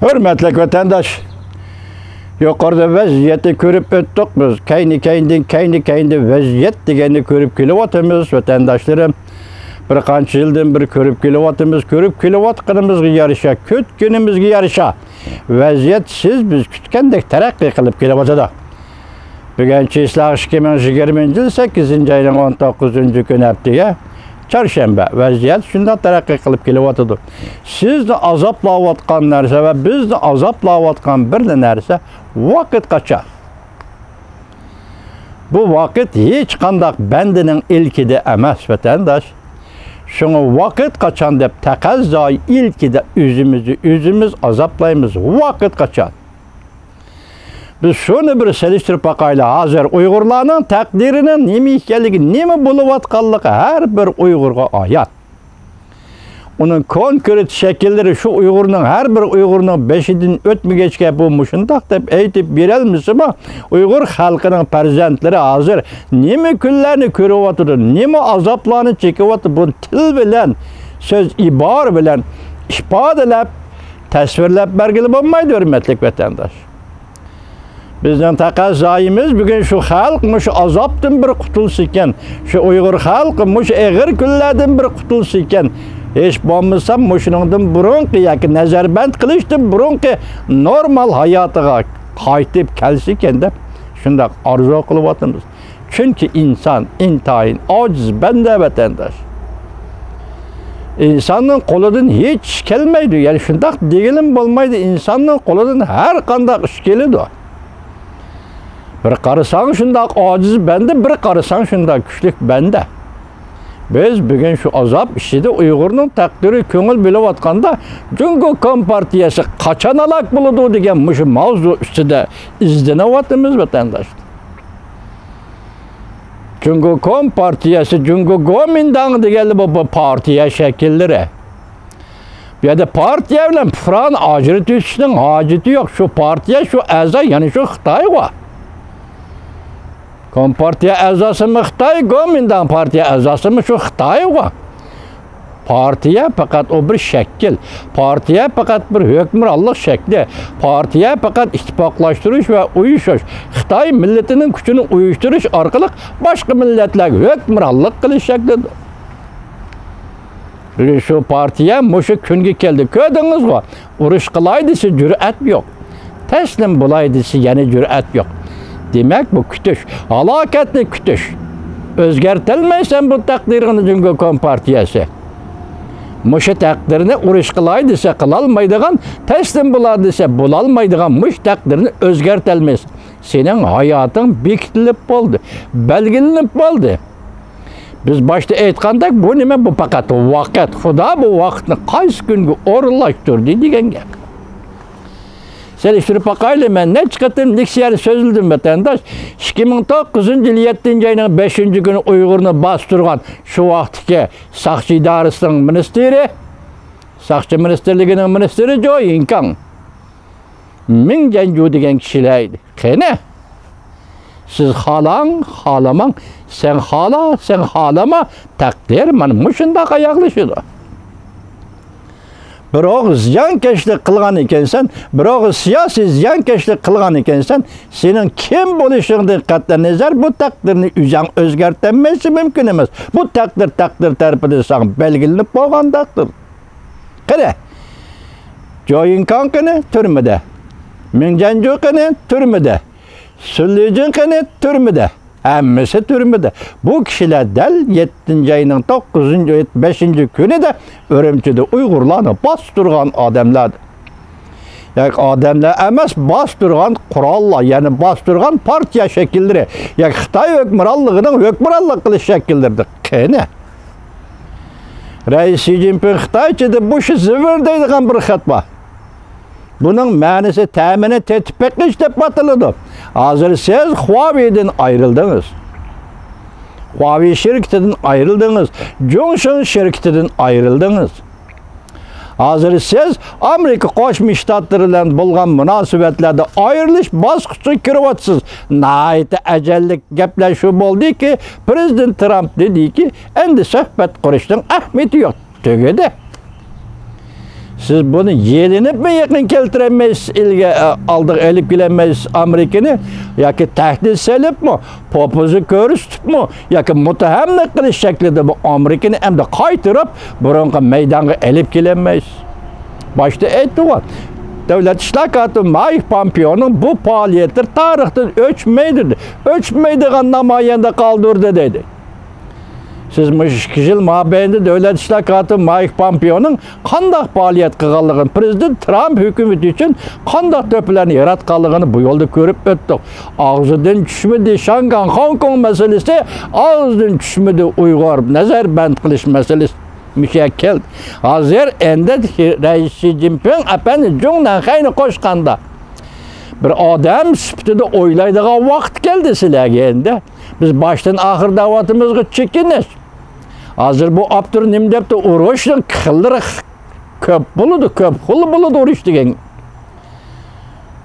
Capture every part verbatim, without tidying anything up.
ھۆرمەتلىك ۋەتەنداش، يۇقىرىدا ۋەزىيەتنى كۆرۈپ ئۆتتۇق بىز. كەينى-كەينىدىن، كەينى-كەينىدىن ۋەزىيەت دېگەننى كۆرۈپ كېلىۋاتىمىز، ۋەتەنداشلىرىم. بىر قانچە يىلدىن بېرى كۆرۈپ كېلىۋاتىمىز. كۆرۈپ كېلىۋاتقىنىمىزغا يارىشا، كۈتكىنىمىزگە يارىشا، ۋەزىيەت سىز بىز كۈتكەندەك تەرەققىي قىلىپ كېلىۋاتىدۇ. بۈگۈن چېسلاق ئىككى مىڭ يىگىرمىنچى يىل سەككىزىنچى ئاينىڭ ئون توققۇزىنچى كۈنى، ھەپتىگە چارشەنبە. ۋەزىيەت شۇنداق تەرەققىي قىلىپ كېلىۋاتىدۇ. سىزنى ئازابلاۋاتقان نەرسە ۋە بىزنى ئازابلاۋاتقان بىرلا نەرسە، ۋاقىت قاچان. بۇ ۋاقىت ھېچقانداق بەندىنىڭ ئىلكىدە ئەمەس، ۋەتەنداش. شۇڭا ۋاقىت قاچان دەپ تەقەززايى ئىلكىدە ئۆزىمىزنى ئۆزىمىز ئازابلايمىز. ۋاقىت قاچان. بىز شۇنى بىر سېلىشتۇرۇپ باقايلى. ھازىر ئۇيغۇرلارنىڭ تەقدىرىنىڭ نېمە ئىكەنلىكى، نېمە بولۇۋاتقانلىقى ھەر بىر ئۇيغۇرغا ئايان. ئۇنىڭ كونكرېت شەكىللىرى شۇ ئۇيغۇرنىڭ، ھەر بىر ئۇيغۇرنىڭ بېشىدىن ئۆتمىگەچكە، بۇ مۇشۇنداق دەپ ئېيتىپ بېرەلمىسىمۇ، ئۇيغۇر خەلقىنىڭ پەرزەنتلىرى ھازىر نېمە كۈنلەرنى كۆرۈۋاتىدۇ، نېمە ئازابلارنى چېكىۋاتىدۇ، بۇنى تىل بىلەن، سۆز ئىبارە بىلەن ئىپادىلەپ، تەسۋىرلەپ بەرگىلى بولمايدۇ، ھۆرمەتلىك ۋەتەنداش. بىزنىڭ تەقەززايىمىز بۈگۈن شۇ خەلق مۇشۇ ئازابتىن بىر قۇتۇلسا ئىكەن، شۇ ئۇيغۇر خەلقى مۇشۇ ئېغىر كۈنلەردىن بىر قۇتۇلسا ئىكەن، ھېچ بولمىسا مۇشۇنىڭدىن بۇرۇنقى ياكى نەزەربەند قىلىشتىن بۇرۇنقى نورمال ھاياتىغا قايتىپ كەلسە ئىكەن دەپ شۇنداق ئارزۇ قىلىۋاتىمىز. چۈنكى ئىنسان ئىنتايىن ئاجىز بەندە، ۋەتەنداش. ئىنساننىڭ قولىدىن ھېچ ئىش كەلمەيدۇ. يەنى شۇنداق دېگىلىمۇ بولمايدۇ، ئىنساننىڭ قولىدىن ھەر قانداق ئىش كېلىدۇ. بىر قارىساڭ شۇنداق ئاجىز بەندە، بىر قارىساڭ شۇنداق كۈچلۈك بەندە. بىز بۈگۈن شۇ ئازاب ئىچىدە ئۇيغۇرنىڭ تەقدىرى كۆڭۈل بۆلۈۋاتقاندا، جۇڭگو كومپارتىيەسى قاچان ھالاك بولىدۇ دېگەن مۇشۇ ماۋزۇ ئۈستىدە ئىزدىنىۋاتىمىز، ۋەتەنداشلار. جۇڭگو كومپارتىيەسى، جۇڭگو گومىنداڭ دېگەنلەر بۇ، بۇ پارتىيە شەكىللىرى. بۇ يەردە پارتىيە بىلەن پۇقرانى ئاجرىتىۋېتىشنىڭ ھاجىتى يوق. شۇ پارتىيە، شۇ ئەزا، يەنى شۇ خىتايغۇ. كومپارتىيە ئەزاسىمۇ خىتاي، گومىنداڭ پارتىيە ئەزاسىمۇ شۇ خىتايغۇ. پارتىيە پەقەت ئۇ بىر شەكىل. پارتىيە پەقەت بىر ھۆكۈمرانلىق شەكلى. پارتىيە پەقەت ئىتتىپاقلاشتۇرۇش ۋە ئۇيۇشۇش. خىتاي مىللىتىنىڭ كۈچىنى ئۇيۇشتۇرۇش ئارقىلىق باشقا مىللەتلەرگە ھۆكۈمرانلىق قىلىش شەكلىدۇر. بۈگۈن شۇ پارتىيە مۇشۇ كۈنگە كەلدى. كۆردىڭىزغۇ؟ ئۇرۇش قىلاي دېسە جۈرئەت يوق. تەسلىم بولاي دېسە يەنە جۈرئەت يوق. دېمەك، بۇ كۈتۈش، ھالاكەتنى كۈتۈش. ئۆزگەرتەلمەيسەن بۇ تەقدىرىڭنى، جۇڭگو كومپارتىيەسى. مۇشۇ تەقدىرنى ئۇرۇش قىلاي دېسە قىلالمايدىغان، تەسلىم بولاي دېسە بولالمايدىغان مۇشۇ تەقدىرنى ئۆزگەرتەلمەيسەن. سېنىڭ ھاياتىڭ بېكىتىلىپ بولدى، بەلگىلىنىپ بولدى. بىز باشتا ئېيتقاندەك، بۇ نېمە؟ بۇ پەقەت ۋاقىت. خۇدا بۇ ۋاقىتنى قايسى كۈنگە ئورۇنلاشتۇردى دېگەن گەپ. سېلىشتۇرۇپ باقايلى، مەن نەچچە قېتىم لېكسىيەدە سۆزلىدىم، ۋەتەنداش. ئىككى مىڭ توققۇزىنچى يىل يەتتىنچى ئاينىڭ بەشىنچى كۈنى ئۇيغۇرنى باستۇرغان شۇ ۋاقىتتىكى ساقچى ئىدارىسىنىڭ مىنىستىرى، ساقچى مىنىستىرلىكىنىڭ مىنىستىرى جو يىنكاڭ، مېڭ جەنجۇ دېگەن كىشىلەر ئىدى. قېنى؟ سىز خالاڭ، خالىماڭ، سەن خالا، سەن خالىما، تەقدىر مانا مۇشۇنداق ئاياغلىشىدۇ. بىراۋغا زىيانكەشلىك قىلغان ئىكەنسەن، بىراۋغا سىياسىي زىيانكەشلىك قىلغان ئىكەنسەن، سېنىڭ كىم بولۇشۇڭدىن قەتئىينەزەر، بۇ تەقدىرنى ئۆزۈڭ ئۆزگەرتەلمەيسەن، مۇمكىن ئەمەس. بۇ تەقدىر تەقدىر تەرىپىدىن ساڭا بەلگىلىنىپ بولغان تەقدىر. قېنى، جو يىنكاڭ قېنى؟ تۈرمىدە. مېڭ جەنجۇ قېنى؟ تۈرمىدە. سۈن لىجىن قېنى؟ تۈرمىدە. ھەممىسى تۈرمىدە. بۇ كىشىلەر دەل يەتتىنچى ئاينىڭ توققۇزىنچى، بەشىنچى كۈنىدە ئۈرۈمچىدە ئۇيغۇرلارنى باستۇرغان ئادەملەر. ياكى ئادەملەر ئەمەس، باستۇرغان قوراللار، يەنى باستۇرغان پارتىيە شەكىللىرى، ياكى خىتاي ھۆكۈمرانلىقىنىڭ ھۆكۈمرانلىق قىلىش شەكىللىرىدە. قېنى؟ رەئىس شى جىنپىڭ خىتايچىدا بۇشى زىۋىر دەيدىغان بىر خەت بار. بۇنىڭ مەنىسى تەمىنى تېتىپ بېقىش دەپ ئاتىلىدۇ. ھازىر سىز خۇاۋېيدىن ئايرىلدىڭىز. خۇاۋېي شىركىتىدىن ئايرىلدىڭىز. جۇڭشىڭ شىركىتىدىن ئايرىلدىڭىز. ھازىر سىز ئامېرىكا قوشما شتاتلىرى بىلەن بولغان مۇناسىۋەتلەردە ئايرىلىش باسقۇچىغا كىرىۋاتىسىز. ناھايىتى ئەجەللىك گەپلەشۈۋ بولدىكى، پىرېزىدېنت ترامپ دېدىكى، ئەمدى سۆھبەت قۇرۇشنىڭ ئەھمىيىتى يوق. تۈگىدى. سىز بۇنى يېلىنىپمۇ يېقىن كەلتۈرەلمەيسىز، ئىلگە، ئالدىغا ئېلىپ كېلەلمەيسىز ئامېرىكىنى. ياكى تەھدىت سېلىپمۇ، پوپىزا كۆرسىتىپمۇ، ياكى مۇتتەھەملىك قىلىش شەكلىدە بۇ ئامېرىكىنى ئەمدى قايتۇرۇپ، بۇرۇنقى مەيدانغا ئېلىپ كېلەلمەيسىز. باشتا ئېيتتىم، دۆلەت ئىشلار كاتىپى مايك پومپېئونىڭ بۇ پائالىيەتلىرى تارىختىن ئۆچمەيدۇ، ئۆچمەيدىغان نامايەندە قالدۇردى دەيدۇ. سىز مۇشۇ ئىككى يىل مابەينىدە دۆلەت ئىشلار كاتىپى مايك پومپېئونىڭ قانداق پائالىيەت قىلغانلىقىنى، پىرېزىدېنت ترامپ ھۆكۈمىتى ئۈچۈن قانداق تۆھپىلەرنى ياراتقانلىقىنى بۇ يولدا كۆرۈپ ئۆتتۇق. ئاغزىدىن چۈشمىدى شاڭگاڭ، خوڭكوڭ مەسىلىسى، ئاغزىدىن چۈشمىدى ئۇيغۇر نەزەربەند قىلىش مەسىلىسى. مۇشۇ يەرگە كەلدى. ھازىر ئەمدى رەئىس شى جىنپىڭ ئەپەندى جۇڭنەنخەينى قوشقاندا، بىر ئادەم سۈپىتىدە ئويلايدىغان ۋاقىت كەلدى سىلەرگە ئەمدى. بىز باشتىن ئاخىر دەۋاتىمىزغۇ چېكىنىش. ھازىر بۇ ئاپتور نېمە دەپتۇ، ئۇرۇشنىڭ خىللىرى كۆپ بولىدۇ، كۆپ خىل بولىدۇ ئۇرۇش دېگەن.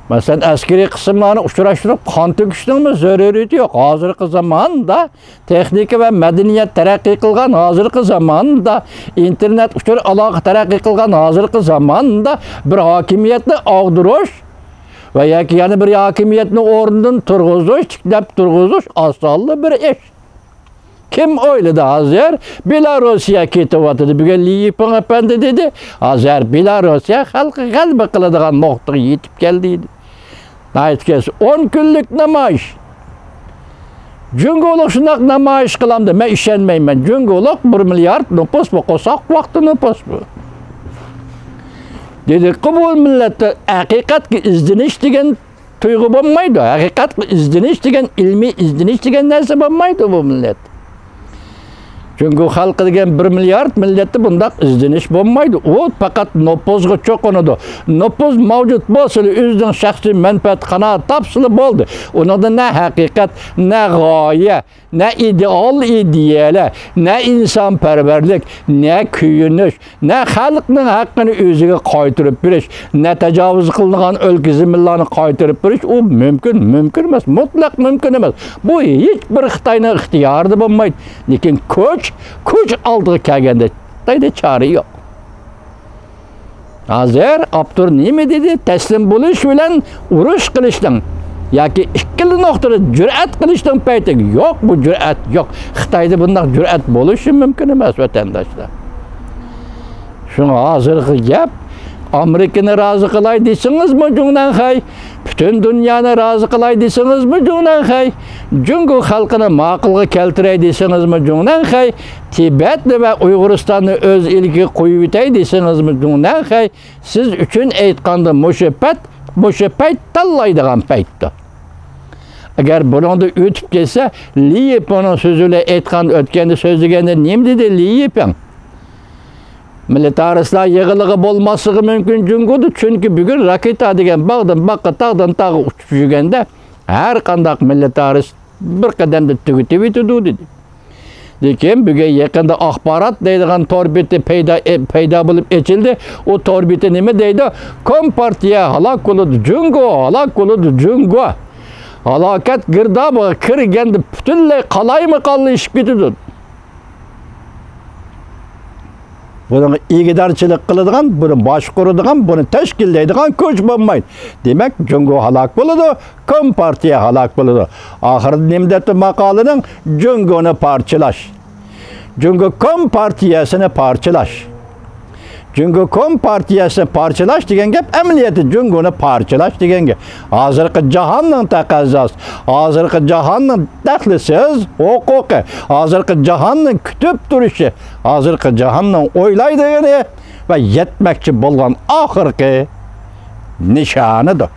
مەسىلەن، ئەسكىرىي قىسىملارنى ئۇچراشتۇرۇپ قان تۆكۈشنىڭمۇ زۆرۈرىيىتى يوق. ھازىرقى زاماندا تېخنىكا ۋە مەدەنىيەت تەرەققىي قىلغان ھازىرقى زاماندا، ئىنتېرنېت ئۇچۇر ئالاقە تەرەققىي قىلغان ھازىرقى زاماندا بىر ھاكىمىيەتنى ئاغدۇرۇش ۋە ياكى يەنە بىر ھاكىمىيەتنى ئورنىدىن تۇرغۇزۇش، تىكلەپ تۇرغۇزۇش ئاسانلا بىر ئىش. كىم ئويلىدى ھازىر؟ بېلاروسىيە كېتىۋاتىدۇ. بۈگۈن لى يىپىڭ ئەپەندى دېدى، ھازىر بېلاروسىيە خەلقى غەلىبە قىلىدىغان نۇقتىغا يېتىپ كەلدى دېدى. ناھايىتى كەلسە، ئون كۈنلۈك نامايىش. جۇڭگولۇق شۇنداق نامايىش قىلامدۇ؟ مەن ئىشەنمەيمەن. جۇڭگولۇق بىر مىليارد نوپۇس بۇ، قورساق ۋاقتى نوپۇس بۇ. دېدىكى، بۇ مىللەتتە ھەقىقەتكە ئىزدىنىش دېگەن تۇيغۇ بولمايدۇ. ھەقىقەتكە ئىزدىنىش دېگەن، ئىلمىي ئىزدىنىش دېگەن نەرسە بولمايدۇ بۇ مىللەت. جۇڭگو خەلقى دېگەن بىر مىليارد مىللەتتە بۇنداق ئىزدىنىش بولمايدۇ. ئۇ پەقەت نوپۇزغا چوقۇنىدۇ. نوپۇز مەۋجۇت بولسىلا، ئۆزىنىڭ شەخسىي مەنپەئەت قانائەت تاپسىلا بولدى. ئۇنىڭدا نە ھەقىقەت، نە غايە، نە ئىدېئال ئىدىيەلەر، نە ئىنسانپەرۋەرلىك، نە كۆيۈنۈش، نە خەلقنىڭ ھەققىنى ئۆزىگە قايتۇرۇپ بېرىش، نە تاجاۋۇز قىلىنغان ئۆلكە زېمىنلارنى قايتۇرۇپ بېرىش، ئۇ مۇمكىن، مۇمكىن ئەمەس، مۇتلەق مۇمكىن ئەمەس. بۇ ھېچ بىر خىتاينىڭ ئىختىيارىدا بولمايدۇ. لېكىن كۈچ، كۈچ ئالدىغا كەلگەندە خىتايدا چارە يوق. ھازىر ئاپتور نېمە دېدى؟ تەسلىم بولۇش بىلەن ئۇرۇش قىلىشنىڭ ياكى ئىككىلا نۇقتىدا جۈرئەت قىلىشنىڭ پەيتى يوق، بۇ جۈرئەت يوق. خىتايدا بۇنداق جۈرئەت بولۇشى مۇمكىن ئەمەس، ۋەتەنداشلار. شۇڭا ھازىرقى گەپ، ئامېرىكىنى رازى قىلاي دېسىڭىزمۇ جۇڭنەنخەي، پۈتۈن دۇنيانى رازى قىلاي دېسىڭىزمۇ جۇڭنەنخەي، جۇڭگو خەلقىنى ماقۇلغا كەلتۈرەي دېسىڭىزمۇ جۇڭنەنخەي، تىبەتنى ۋە ئۇيغۇرىستاننى ئۆز ئېلىگە قويۇۋېتەي دېسىڭىزمۇ جۇڭنەنخەي، سىز ئۈچۈن ئېيتقاندا مۇشۇ پەت، مۇشۇ پەيت تاللايدىغان پەيتتۇر. ئەگەر بۇنىڭدا ئۆتۈپ كەتسە، لى يىپىڭنىڭ سۆزى بىلەن ئېيتقان، ئۆتكەندە سۆزلىگەندە نېمە دېدى لى يىپىڭ؟ مىلىتارىستلار يىغىنلىقى بولماسلىقى مۇمكىن جۇڭگودا، چۈنكى بۈگۈن راكېتا دېگەن باغدىن باغقا، تاغدىن تاغقا ئۇچۇپ يۈرگەندە، ھەر قانداق مىلىتارىست بىر قەدەمدە تۈگىتىۋېتىدۇ، دېدى. لېكىن بۈگۈن يېقىندا ئاخبارات دەيدىغان تور بېتى پەيدا، ئە، پەيدا بولۇپ ئېچىلدى. ئۇ تور بېتى نېمە دەيدۇ؟ كومپارتىيە ھالاك بولىدۇ، جۇڭگو ھالاك بولىدۇ، جۇڭگو. ھالاكەت گىردابىغا كىرگەندە پۈتۈنلەي قالايمىقانلىشىپ كېتىدۇ. بۇنىڭغا ئىگىدارچىلىق قىلىدىغان، بۇنى باشقۇرىدىغان، بۇنى تەشكىللەيدىغان كۈچ بولمايدۇ. دېمەك، جۇڭگو ھالاك بولىدۇ، كومپارتىيە ھالاك بولىدۇ. ئاخىرىدا نېمە دەپتۇ ماقالىنىڭ؟ جۇڭگونى پارچىلاش. جۇڭگو كومپارتىيەسىنى پارچىلاش. جۇڭگو كومپارتىيەسىنى پارچىلاش دېگەن گەپ ئەمەلىيەتتە جۇڭگونى پارچىلاش دېگەن گەپ. ھازىرقى جاھاننىڭ تەقەززاسى، ھازىرقى جاھاننىڭ دەخلىسىز ھوقۇقى، ھازىرقى جاھاننىڭ كۈتۈپ تۇرۇشى، ھازىرقى جاھاننىڭ ئويلايدىغىنى ۋە يەتمەكچى بولغان ئاخىرقى نىشانىدۇر.